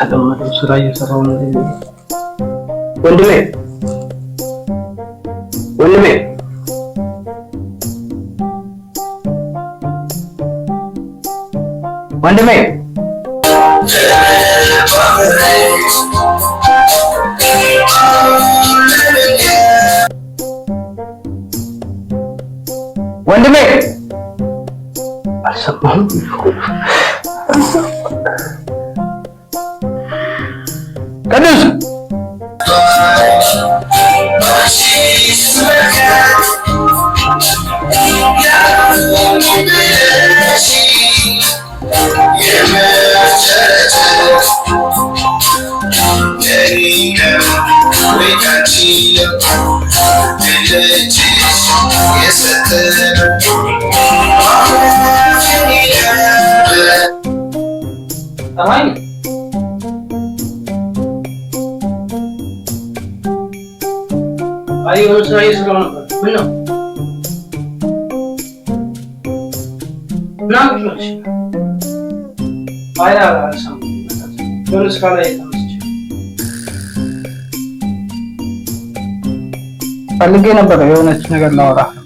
ተለመደው ስራ እየሰራው ነው። ወንድሜ፣ ወንድሜ፣ ወንድሜ። ወንድሜ፣ አልሰማህም? ቅዱስ። ሰማኝ። አይ፣ የሆነ ስራ እየሰራሁ ነበር። ምን ነው? ና ቁጭ በል። አይ፣ አልሰማሁም። የሆነ ስራ ላይ ተመስጬ ፈልጌ ነበር፣ የሆነች ነገር ላወራህ ነው።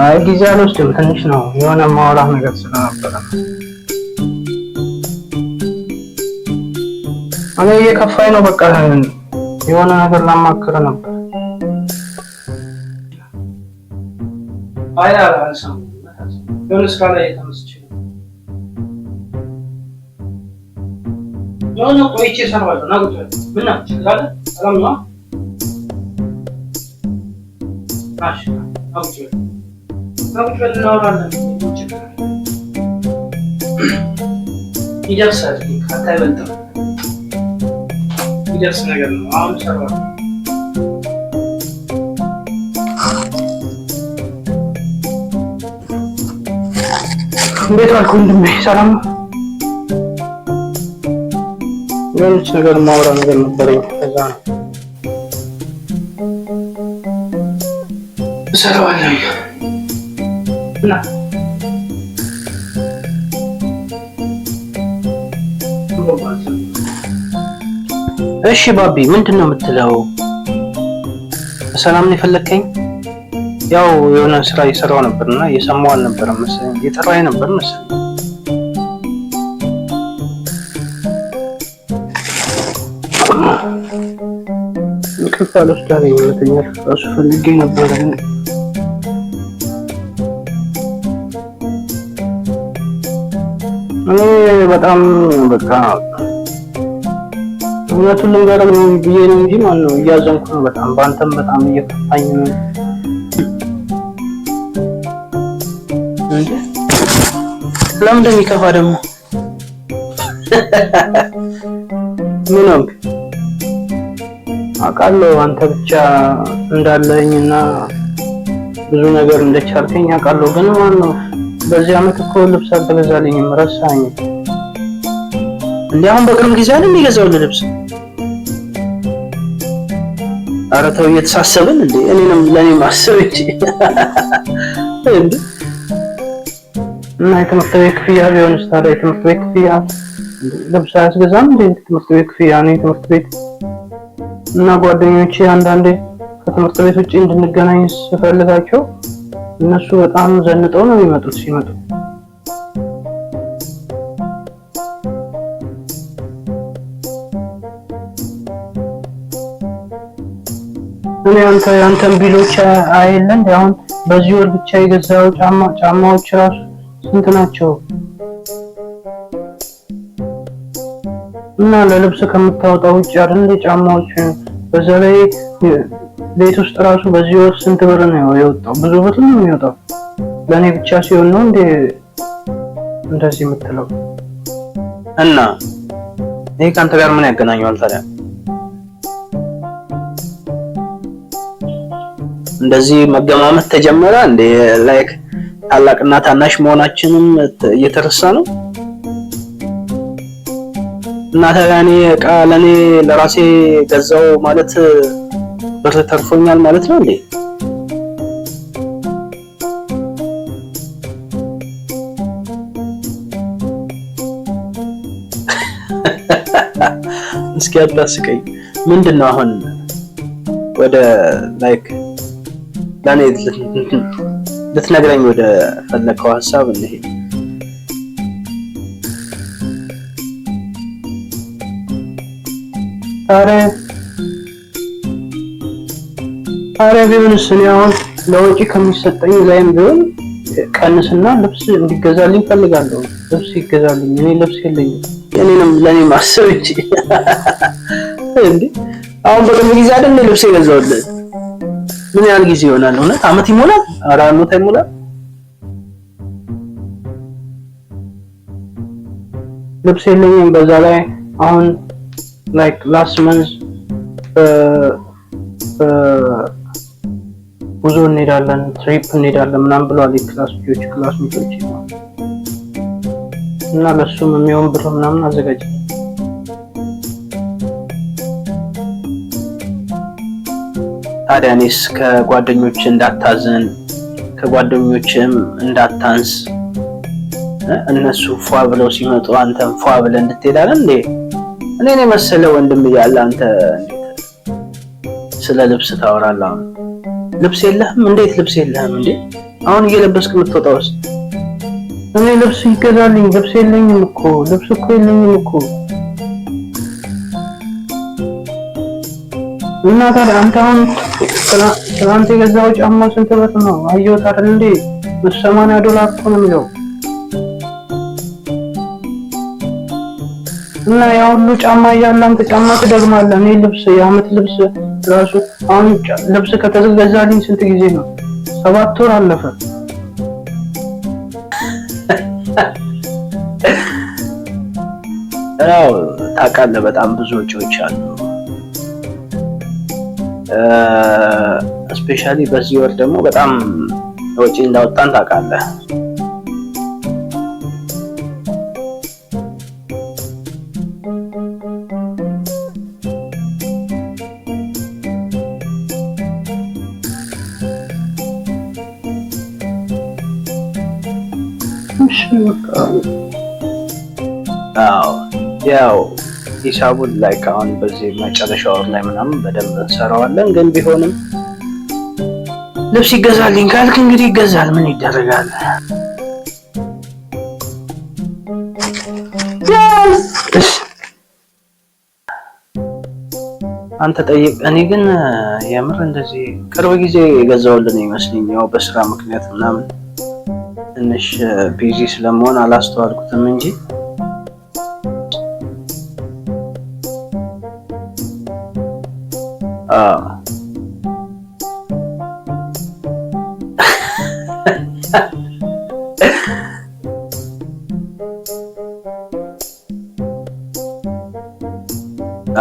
አይ፣ ጊዜ አልወስድም፣ ትንሽ ነው። የሆነ ማወራህ ነገር ስለነበረ ነው። እኔ እየከፋኝ ነው። በቃ የሆነ ነገር ላማክርህ ነበር። አይ፣ አልሰማሁም። የሆነ ስራ ላይ ተመስጬ ነው። የሆነ ቆይቼ እሰራዋለሁ። ና ቁጭ በል። ምን ነው፣ ችግር አለ? ሰላም ነው? እሺ፣ ና ቁጭ በል። ና ቁጭ በል፣ እናወራለን። ምን ችግር አለ? ይደርሳል። ከአንተ አይበልጥም። ይደርስ ነገር ነው። አሁን እሰራዋለሁ። እንዴት ዋልክ ወንድሜ? ሰላም ነው? የሆነች ነገር ማውራ ነገር ነበረኝ። ከዛ ነው እሰራዋለሁ እና እሺ ባቢ፣ ምንድን ነው የምትለው? በሰላም ነው የፈለግከኝ? ያው የሆነ ስራ እየሰራው ነበር እና እየሰማሁ አልነበረም መሰለኝ። እየጠራኸኝ ነበር መሰለኝ። እንቅልፍ አልወስዳለኝ። መተኛት እራሱ ፈልጌ ነበረ፣ ግን እኔ በጣም በቃ እውነቱን ልንገርህ ነው ብዬ ነው እንጂ ማለት ነው፣ እያዘንኩ ነው በጣም፣ በአንተም በጣም እየከፋኝ ነው። እንዴ፣ ለምን እንደሚከፋ ደግሞ? ምን ሆንክ? አውቃለሁ አንተ ብቻ እንዳለኝ እና ብዙ ነገር እንደቻልከኝ አውቃለሁ። ግን ማን ነው፣ በዚህ አመት እኮ ልብስ አልተገዛልኝም፣ ረሳኝ። እንዴ፣ አሁን በቅርብ ጊዜ አይደል የገዛሁልህ ልብስ? ኧረ ተው፣ እየተሳሰብን እንዴ፣ እኔንም ለእኔ ማሰብ እንጂ እንዴ። እና የትምህርት ቤት ክፍያ ቢሆንስ ታዲያ? የትምህርት ቤት ክፍያ ልብስ አያስገዛም እንዴ? ትምህርት ቤት ክፍያ፣ እኔ ትምህርት ቤት እና ጓደኞቼ አንዳንዴ ከትምህርት ቤት ውጭ እንድንገናኝ ስፈልጋቸው እነሱ በጣም ዘንጠው ነው የሚመጡት ሲመጡ። እኔ አንተ ያንተን bill ኦች አይደለ እንዴ? አሁን በዚህ ወር ብቻ የገዛው ጫማዎች ራሱ ስንት ናቸው? እና ለልብስ ከምታወጣው ውጭ አይደል እንዴ ጫማዎች? በዛ ላይ ቤት ውስጥ ራሱ በዚህ ወር ስንት ብር ነው የወጣው? ብዙ ብር ነው የሚወጣው። ለእኔ ብቻ ሲሆን ነው እንዴ እንደዚህ የምትለው? እና ይሄ ከአንተ ጋር ምን ያገናኘዋል ታዲያ? እንደዚህ መገማመት ተጀመረ እንዴ? Like ታላቅና ታናሽ መሆናችንም እየተረሳ ነው። እና ታዲያ እኔ እቃ ለእኔ ለራሴ ገዛው ማለት ብር ተርፎኛል ማለት ነው እንዴ? እስኪ አታስቀኝ። ምንድን ነው አሁን ወደ like ለእኔ ልትነግረኝ ወደ ፈለከው ሀሳብ እንሄድ። ኧረ ኧረ ቢሆንስ እኔ አሁን ለወጪ ከሚሰጠኝ ላይም ቢሆን ቀንስና ልብስ እንዲገዛልኝ እፈልጋለሁ። ልብስ ይገዛልኝ። እኔ ልብስ የለኝም። እኔንም ለእኔም አስብ እንጂ እንዴ! አሁን በቅርብ ጊዜ አይደል ልብስ የገዛሁልህ? ምን ያህል ጊዜ ይሆናል? እውነት አመት ይሞላል? ኧረ አመት አይሞላም። ልብስ የለኝም። በዛ ላይ አሁን like last month ጉዞ እንሄዳለን፣ trip እንሄዳለን ምናምን ብለዋል የ class ልጆች፣ classmate ኦች፣ እና ለሱም የሚሆን ብር ምናምን አዘጋጅ። ታዲያ እኔስ ከጓደኞች እንዳታዝን፣ ከጓደኞችም እንዳታንስ፣ እነሱ ፏ ብለው ሲመጡ አንተም ፏ ብለህ እንድትሄድ አይደል እንዴ? እኔን የመሰለ ወንድም እያለ አንተ እንዴት ስለ ልብስ ታወራለህ? አሁን ልብስ የለህም? እንዴት ልብስ የለህም እንዴ? አሁን እየለበስክ የምትወጣውስ? እኔ ልብስ ይገዛልኝ፣ ልብስ የለኝም እኮ፣ ልብስ እኮ የለኝም እኮ። እና ታዲያ አንተ አሁን ትናንት የገዛው ጫማ ስንት ብር ነው? አየሁት አይደል እንዴ? $180 እኮ ነው የሚለው። እና ያ ሁሉ ጫማ እያለ አንተ ጫማ ትደግማለህ። እኔ ልብስ የአመት ልብስ ራሱ አሁን ልብስ ከተገዛልኝ ስንት ጊዜ ነው? 7 ወር አለፈ። ያው ታውቃለህ፣ በጣም ብዙ ወጪዎች አሉ። Especially በዚህ ወር ደግሞ በጣም ወጪ እንዳወጣን ታውቃለህ። እሺ በቃ አዎ፣ ያው ሂሳቡን like አሁን በዚህ መጨረሻ ወር ላይ ምናምን በደንብ እንሰራዋለን። ግን ቢሆንም ልብስ ይገዛልኝ ካልክ እንግዲህ ይገዛል። ምን ይደረጋል? እሺ አንተ ጠይቅ። እኔ ግን የምር እንደዚህ ቅርብ ጊዜ የገዛሁልን ይመስለኝ፣ ያው በስራ ምክንያት ምናምን ትንሽ busy ስለመሆን አላስተዋልኩትም እንጂ። አዎ፣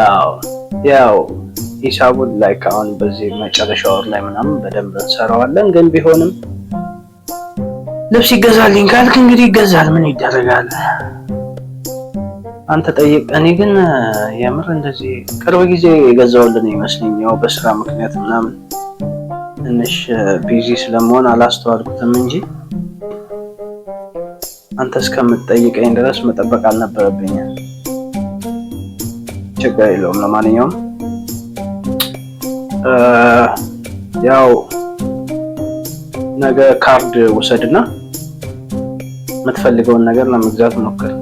አዎ፣ ያው ሂሳቡን like አሁን በዚህ መጨረሻ ወር ላይ ምናምን በደንብ እንሰራዋለን። ግን ቢሆንም ልብስ ይገዛልኝ ካልክ እንግዲህ ይገዛል። ምን ይደረጋል? አንተ ጠይቅ። እኔ ግን የምር እንደዚህ ቅርብ ጊዜ የገዛሁልን ይመስለኝ፣ ያው በስራ ምክንያት ምናምን ትንሽ busy ስለመሆን አላስተዋልኩትም እንጂ አንተ እስከምትጠይቀኝ ድረስ መጠበቅ አልነበረብኝም። ችግር የለውም። ለማንኛውም ያው ነገ ካርድ ውሰድና የምትፈልገውን ነገር ለመግዛት ሞክር።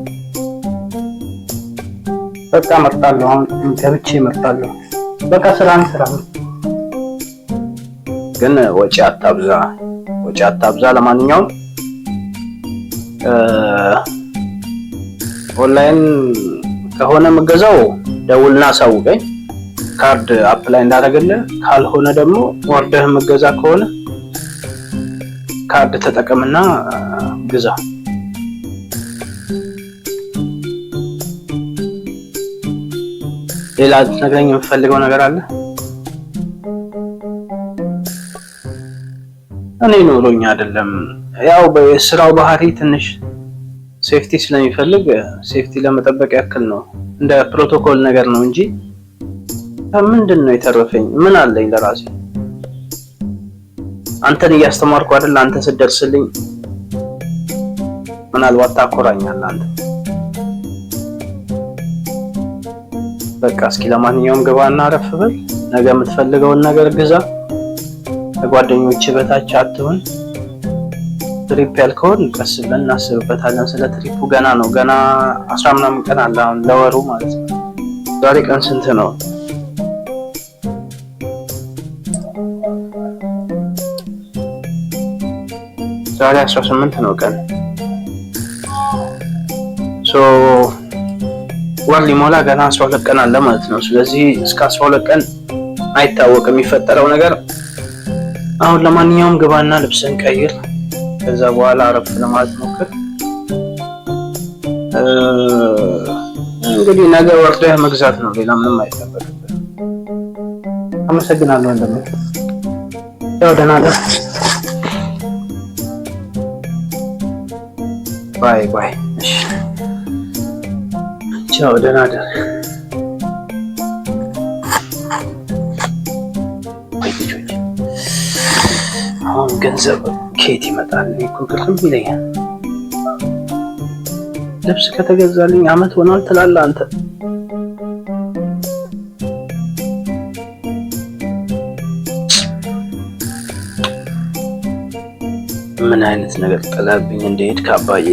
በቃ እመርጣለሁ። አሁን ገብቼ እመርጣለሁ። በቃ ስራን ስራ፣ ግን ወጪ አታብዛ፣ ወጪ አታብዛ። ለማንኛውም ኦንላይን ከሆነ የምገዛው ደውልና አሳውቀኝ፣ ካርድ apply እንዳደረግልህ። ካልሆነ ደግሞ ወርደህ የምገዛ ከሆነ ካርድ ተጠቀምና ግዛ። ሌላ ልትነግረኝ የምፈልገው ነገር አለ? እኔ ኖሮኝ አይደለም። ያው በስራው ባህሪ ትንሽ safety ስለሚፈልግ safety ለመጠበቅ ያክል ነው። እንደ ፕሮቶኮል ነገር ነው እንጂ ምንድን ነው የተረፈኝ? ምን አለኝ ለራሴ? አንተን እያስተማርኩ አይደል? አንተ ስትደርስልኝ ምናልባት ታኮራኛለህ አንተ። በቃ እስኪ ለማንኛውም ግባና አረፍ በል። ነገ የምትፈልገውን ነገር ግዛ። ከጓደኞች በታች አትሁን። Trip ያልከውን ቀስ ብለን እናስብበታለን። ስለ trip ኡ ገና ነው፣ ገና 10 ምናምን ቀን አለ አሁን ለወሩ ማለት ነው። ዛሬ ቀን ስንት ነው? ዛሬ 18 ነው ቀን። So ወር ሊሞላ ገና 12 ቀን አለ ማለት ነው። ስለዚህ እስከ 12 ቀን አይታወቅም የሚፈጠረው ነገር። አሁን ለማንኛውም ግባና ልብስን ቀይር። ከዛ በኋላ አረፍ ለማለት ሞክር። እንግዲህ ነገ ወርደህ መግዛት ነው፣ ሌላ ምንም አይጠበቅብህም። አመሰግናለሁ ወንድሜ። ያው ደህና ደር። Bye bye። እሺ ቻው፣ ደህና ደር። ወይ ልጆች፣ አሁን ገንዘብ ከየት ይመጣል? እኔ እኮ ግርም ይለኛል። ልብስ ከተገዛልኝ አመት ሆኗል ትላለህ አንተ። ምን አይነት ነገር ጥለህብኝ እንደሄድክ አባዬ።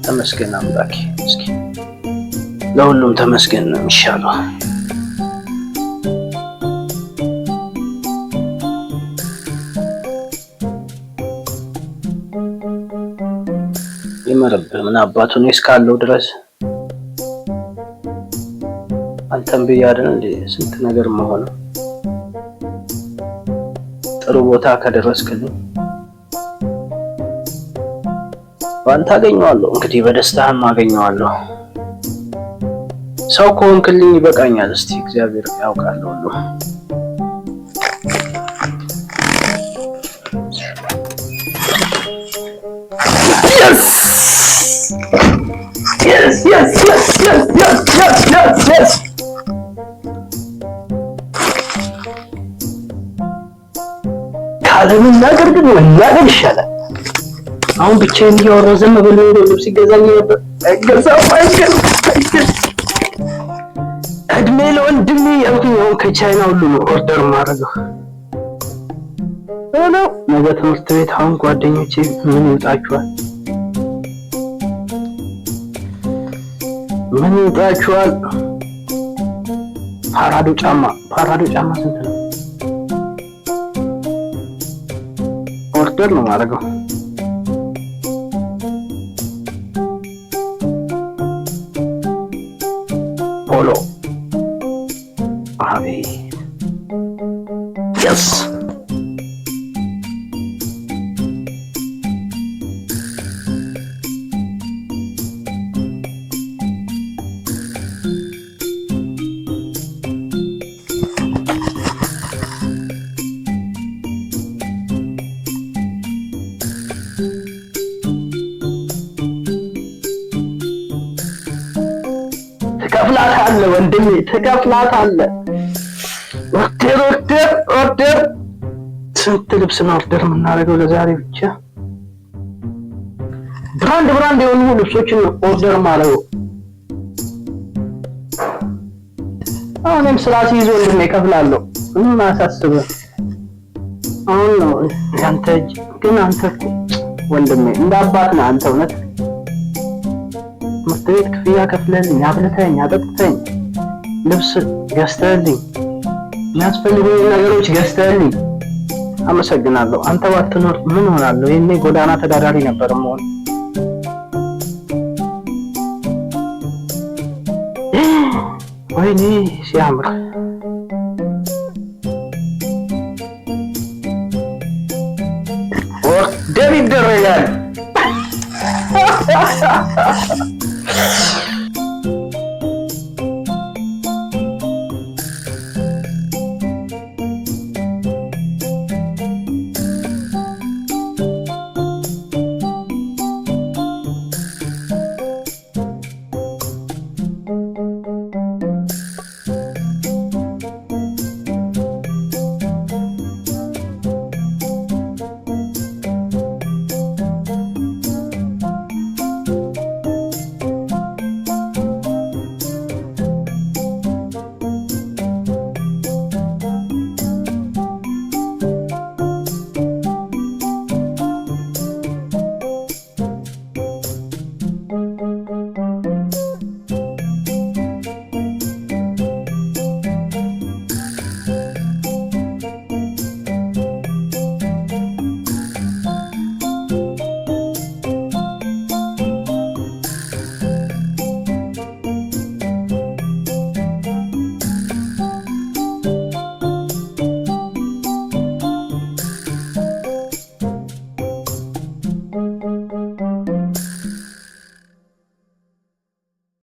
ተመስገን አምላኬ። እስኪ ለሁሉም ተመስገን ነው የሚሻለው። ይመርብህ ምን አባቱ፣ እኔ እስካለው ድረስ አንተም ብዬ አይደል እንዴ ስንት ነገር መሆነው። ጥሩ ቦታ ከደረስክልኝ በአንተ አገኘዋለሁ። እንግዲህ በደስታህም አገኘዋለሁ። ሰው ከሆንክልኝ ይበቃኛል። እስቲ እግዚአብሔር ያውቃል ሁሉ። Yes! Yes, yes, yes, yes, yes, yes, yes, yes! ካለመናገር ግን መናገር ይሻላል። አሁን ብቻዬን እያወራሁ ዝም ብሎ ልብስ ይገዛኝ ነበር። አይገዛም፣ አይገዛም፣ አይገዛም። እድሜ ለወንድሜ ያልኩኝ አሁን ከቻይና ሁሉ ነው order ማድረገው። ነው ነገ ትምህርት ቤት አሁን ጓደኞቼ ምን ይውጣችኋል? ምን ይውጣችኋል? ፓራዶ ጫማ፣ ፓራዶ ጫማ ስንት ነው? Order ነው ማድረገው። ፖሎ፣ አቤት፣ yes! ትከፍላታለህ ወንድሜ፣ ትከፍላታለህ። Order, order, order። ስንት ልብስ ነው order የምናደርገው ለዛሬ ብቻ? Brand brand የሆኑ ልብሶችን ነው order ማድረገው። አሁንም ስራ ሲይዝ ወንድሜ እከፍላለሁ። ምንም አያሳስብህ። አሁን ነው ያንተ እጅ ግን አንተ እኮ ወንድሜ እንደ አባት ነህ አንተ። እውነት ትምህርት ቤት ክፍያ ከፍለህልኝ፣ አብልተኸኝ፣ አጠጥተኸኝ፣ ልብስ ገዝተህልኝ፣ የሚያስፈልጉኝ ነገሮች ገዝተህልኝ አመሰግናለሁ። አንተ ባትኖር ምን ሆናለሁ? ይሄኔ ጎዳና ተዳዳሪ ነበር መሆን። ወይኔ ሲያምር! Order ይደረጋል።